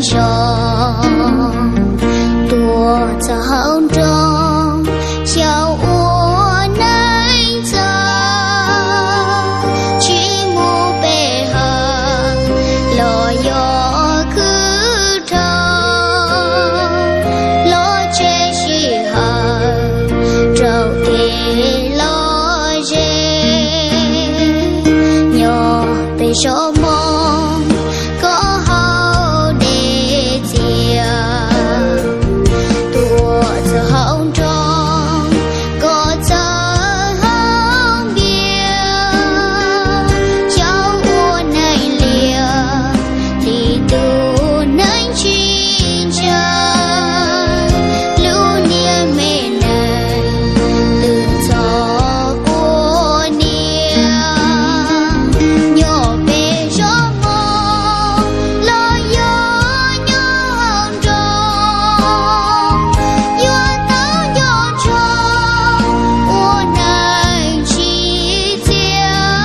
zos, tuaj txog hauv nroog, xyaum ua neej txawj, tsis mus pem hav los yog khwv dhau, los tseg sij hawm rau kev lom zem. Nyob pem zos Hmoob, koj haus dej txias, tuaj txog hauv nroog, koj txawj haus npias, xyaum ua neej lias li tus neeg tsis ntshai. Lub niag me neeg twb txog quas niam, nyob pem zos Hmoob los yog nyob hauv nroog, yuav tau nco ntsoov ua neej tsim txiaj,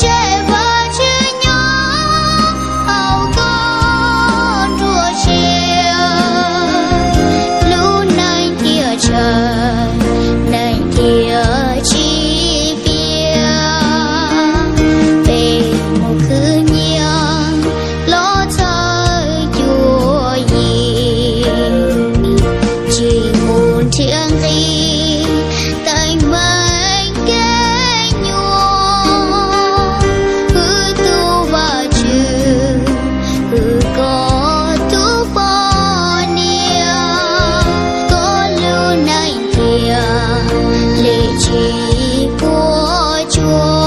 tseg Vajtswv nyob hauv koj nruab siab. Lub neej tiaj tsawv, neeg thiaj tsis piam, peb mus khwv nyiaj los txhawj cuab yig, tsis mus nrhiav nqi teeb meem kev nyuaj. Hwm tus Vajtswv, hwm koj tus poj niam, koj lub neej thiaj li tsis puas tsuaj.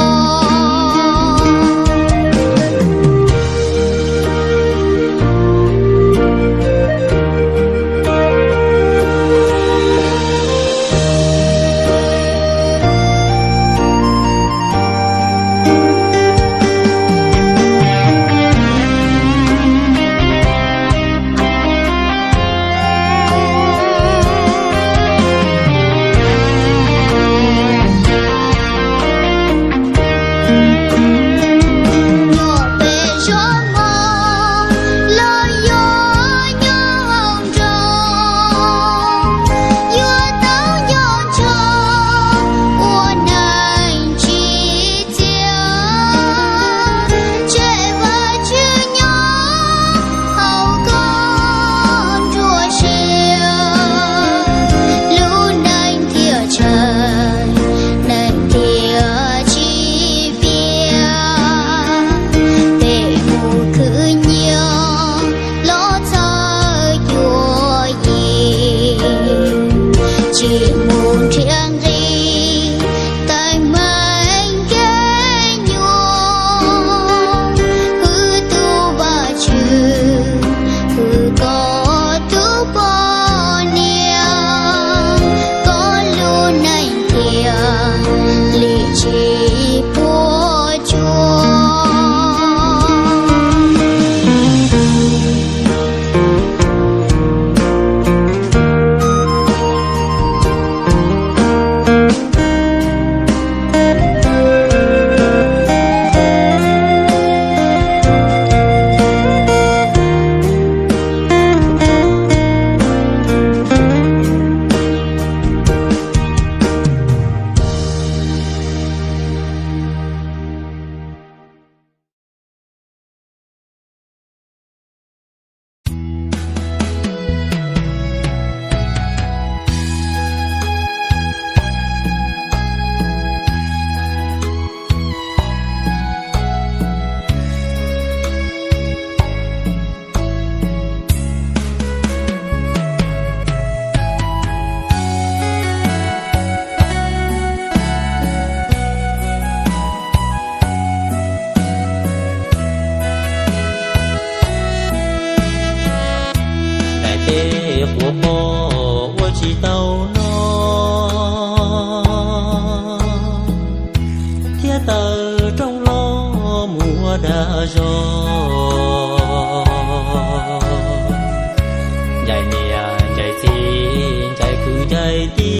Nyob pem zos Hmoob los yog nyob hauv nroog, yuav tau nco ntsoov ua neej tsim txiaj, tseg Vajtswv nyob hauv koj nruab siab. Lub neej tiaj tsawv, neeg thiaj tsis piam, peb mus khwv nyiaj los txhawj cuab yig, tsis mus nrhiav nqi teeb meem kev nyuaj. Hwm tus Vajtswv, hwm koj tus poj niam, koj lub neej thiaj li tsis puas tsuaj. Daim teb quav poj ua tsis tau noj, thiab tawm rooj los mus ua dag zog.